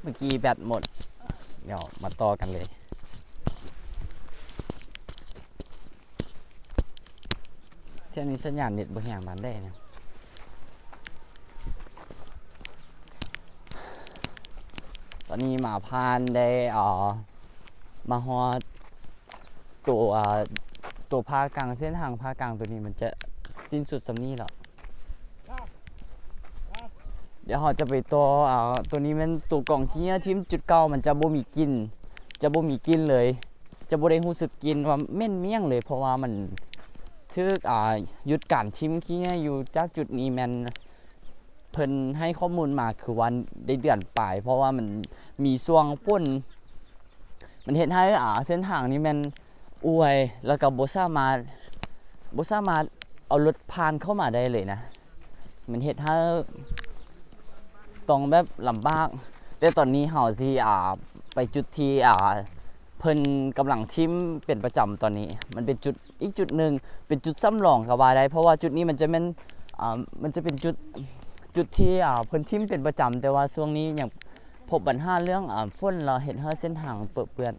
ເມື່ອກີ້ແບັດໝົດ ດຽວມາຕໍ່ກັນເລີຍ. ເທື່ອນີ້ສັນຍານເນັດບໍ່ແຮງປານໃດນະ. ຕອນນີ້ມາຜ່ານໄດ້ ເອີ ມາຮອດຕົວ ເອີ ຕົວພາກກາງ ເສັ້ນທາງພາກກາງຕົວນີ້ ມັນຈະສິ້ນສຸດສ່ຳນີ້ແລ້ວ. ດຽວເຮົາຈະໄປຕໍ່ ເອີ ຕົວນີ້ແມ່ນຕົວກອງຂີ້ເຫຍື້ອຖິ້ມຈຸດເກົ່າ ມັນຈະບໍ່ມີກິ່ນ ຈະບໍ່ມີກິ່ນເລີຍ ຈະບໍ່ໄດ້ຮູ້ສຶກກິ່ນວ່າເໝັນມີຫຍັງເລີຍ ເພາະວ່າມັນຖືກ ອາ ຢຸດການຖິ້ມຂີ້ເຫຍື້ອຢູ່. ຈາກຈຸດນີ້ແມ່ນເພິ່ນໃຫ້ຂໍ້ມູນມາຄືວ່າໄດ້ເດືອນປາຍ ເພາະວ່າມັນມີຊ່ວງຝົນ ມັນເຮັດໃຫ້ ອາ ເສັ້ນທາງນີ້ແມ່ນອວຍ ແລ້ວກໍບໍ່ສາມາດ ບໍ່ສາມາດເອົາລົດຜ່ານເຂົ້າມາໄດ້ເລີຍນະ. ມັນເຮັດໃຫ້ຕ້ອງແບບລຳບາກ ແຕ່ຕອນນີ້ເຮົາຊິ ອາ ໄປຈຸດທີ່ ອາ ເພິ່ນກຳລັງຖິ້ມເປັນປະຈຳຕອນນີ້. ມັນເປັນຈຸດ ອີກຈຸດໜຶ່ງ ເປັນຈຸດສຳລອງກໍວ່າໄດ້ ເພາະວ່າຈຸດນີ້ມັນຈະແມ່ນ ອາ ມັນຈະເປັນຈຸດ ຈຸດທີ່ ອາ ເພິ່ນຖິ້ມເປັນປະຈຳ ແຕ່ວ່າຊ່ວງນີ້ຍັງພົບບັນຫາເລື່ອງ ອາ ຝົນ ແລ້ວເຮັດໃຫ້ເສັ້ນທາງເປິເປື້ອນ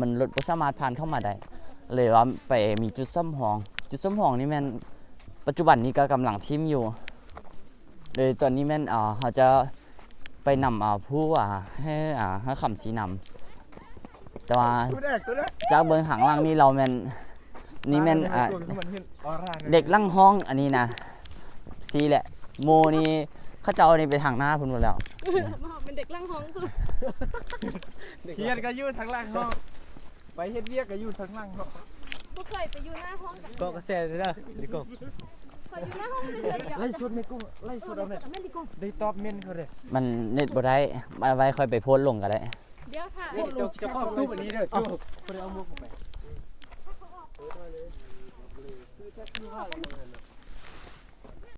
ມັນລົດບໍ່ສາມາດຜ່ານເຂົ້າມາໄດ້ ເລີຍວ່າໄປມີຈຸດສຳຮອງ. ຈຸດສຳຮອງນີ້ແມ່ນປັດຈຸບັນນີ້ກໍກຳລັງຖິ້ມຢູ່ ໂດຍຕອນນີ້ແມ່ນ ເອີ ເຮົາຈະໄປນຳ ເອີ ຜູ້ ເອີ ໃຫ້ ເອີ ໃຫ້ຄຳຊີ້ນຳ ແຕ່ວ່າຈາກເບິ່ງຂ້າງຫຼັງນີ້ ລາວແມ່ນ ນີ້ແມ່ນ ເອີ ເດັກຫຼັງຫ້ອງ ອັນນີ້ນະ ຊີ້ແຫຼະ ໝູ່ນີ້ເຂົາເຈົ້ານີ້ໄປທາງໜ້າພຸ້ນໝົດແລ້ວ. ມາເປັນເດັກຫຼັງຫ້ອງ ຄຽນກໍຢູ່ທາງຫຼັງຫ້ອງ ໄປເຮັດວຽກກໍຢູ່ທາງຫຼັງເນາະ. ບໍ່ເຄີຍໄປຢູ່ໜ້າຫ້ອງ ກໍກະແສເດີ ລິໂກ ຂ້ອຍຢູ່ໜ້າຫ້ອງເທື່ອດຽວ. ໄລສົດແມ່ ກຸ້ງ ໄລສົດເອົາແມ່ ແມ່ນລິໂກ ໄດ້ຕອບເມັນເຂົາເດ້. ມັນເນັດບໍ່ໄດ້ ໄວ້ຂ້ອຍໄປໂພສລົງກໍໄດ້. ດຽວຖ້າ ເຈົ້າ ເຈົ້າຂອງຕູ້ອັນນີ້ເດີ ສູ້ ບໍ່ໄດ້ເອົາໝວກໄປ.